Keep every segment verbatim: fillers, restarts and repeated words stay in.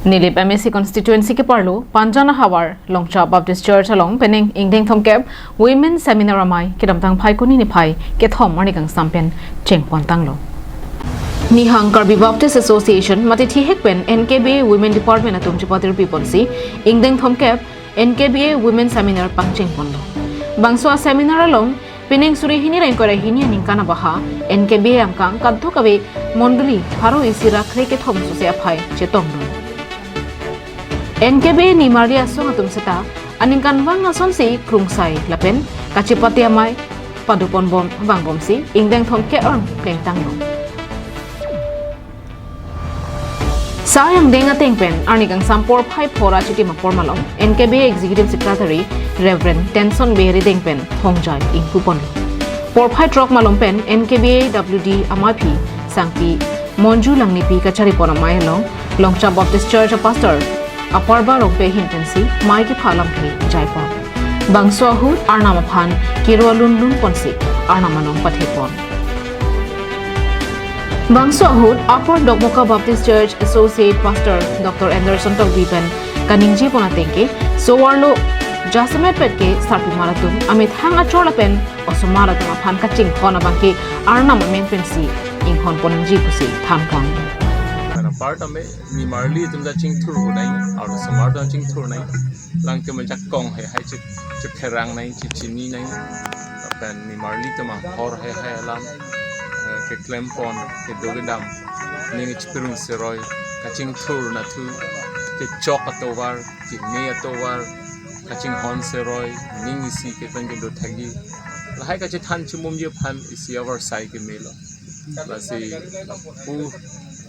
Nilip M A C constituency keparlo Panjan ahavar Longcha Baptist Church along penang ingdeng thomkep Women Seminar amei kedamtang Phaikuni niphai kethom arni kangsam pen chengpon tanglo. Nihang Karbi Baptist Association mate thihek pen N K B A Women Department atum chepatirpi ponsi ingdeng thomkep N K B A Women Seminar pangchengponlo. Bangso a-seminar along penang suri hini ra ingkoi ra hini aningkan abaha N K B A angkang kadokave mondoli pharo isi ra krekethom sose aphai chetongdun. N K B A nimarli asong atum seta aningkanvang asonsi krungsai lapen kachepate amei padoponbom vangbomsi ingdeng thomkep arni plengtanglo. Sai angdeng ateng pen arni kangsam porphai pharo chitim apor malom N K B A Executive Secretary Reverend Tenson Bey arideng pen thongjai ingpuponlo. Porphai throk malom pen N K B A W D amaiphi sangpi Monju Langnipi kacharipon amei along Longcha Baptist Church a-pastor Aparba Rongpi ahin pensi mei kepha alamthe jaipon. Bangso ahut Arnam aphan kero alun lunponsi Arnam anong pathepon. Bangso ahut Upper Dokmoka Baptist Church Associate Pastor Doctor Anderson Tokbi pen kaningjepon ateng ke sovarlo jasemet pet ke sarpimar atum amethang achor lapen osomar atum aphan kachingthon abangke Arnam amen pensi inghonpon nangji pusi thanpon. Karena part ame nimarli atum ta chingthur nai, aro osomar atum chingthur nai. Lang ke menjak kong hai hai chip chip herang nai, chip chini nai. Lapen nimarli atum anghor hai hai alam, eh, keklempon, kedo kedam, ning chipirung seroi, kachingthur nathu, kechok atovar, keme atovar, kachinghon seroi, ning isi kepen kedo thagi. Lahai kachethan chimumji aphan isi avarsai kemelo. Lasi pu,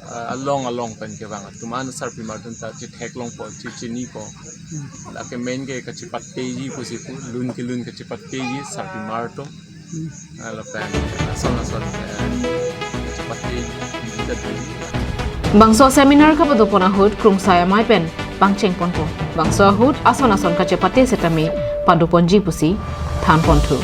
ah, along along pen kevang atum an sarpimar atum ta chetheklongpo, chechinipo. Lake main ke kachepateji pusi pu, lun ke lun kachepateji sarpimar atum. Ah, lapen ason ason, eh, kachepateji. Bangso seminar kapadopon ahut krungsai amei pen pangchengponpo. Bangso ahut ason ason kachepate setame padoponji pusi thanponthu.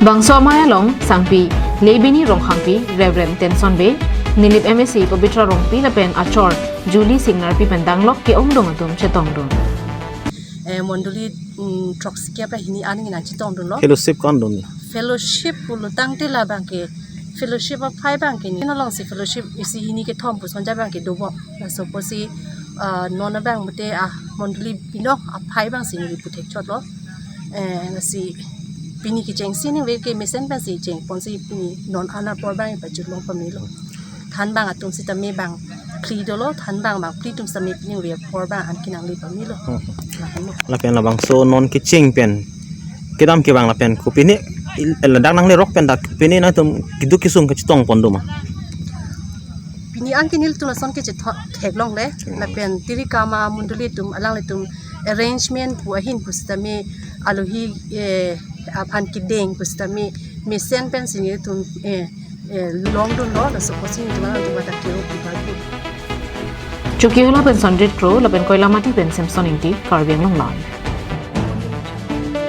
Bangso amei along sangpi Lebini Ronghangpi, Reverend Tenson Bey, Nilip M A C Pabitra Rongpi lapen achor Julie Singnarpi pen danglok ke-ongdung atum chetongdun. Eh, mondoli, mm, throksi kep ra hini an nangchetongdunlo. Fellowship ko-an dun? Fellowship pulo tangte labangke, fellowship aphai abangke ni. Nalongsi fellowship isi hini kethom pusonja abangke dobom. Laso apotsi, ah, non abang mate, ah, mondoli binong aphai abangsi neli puthekchotlo. Eh, lasi pini kechengsi ningve ke mesen pensi chengponsi pini non an apor abang pajutlo pamelo. Thanbang atum sitame bangphli dolo, thanbang bangphli atum sitame pini ningve apor abang an kenangli pamelo. Hmm. Lahenlo. Lapen labangso non kecheng pen kedam kevang lapen kopine il-, ladak nanglerok pen dak kopine nangtum keduk kesung kachetongpon doma? Pini anke nelitum lason ke chethot theklongle. Hmm. Lapen tiri kama mondoli atum alanglitum arrangement pu ahin pusitame alohi, eh, aphan kedeng pusitame mesen pensi nelitum, eh, eh, longdunlo, laso apotsi nelitum alangtum adak kero kibar pu. Chokihola pen Sanjit Kro, lapen Koilamati pen Samson Ingti, Karbi Anglong Live.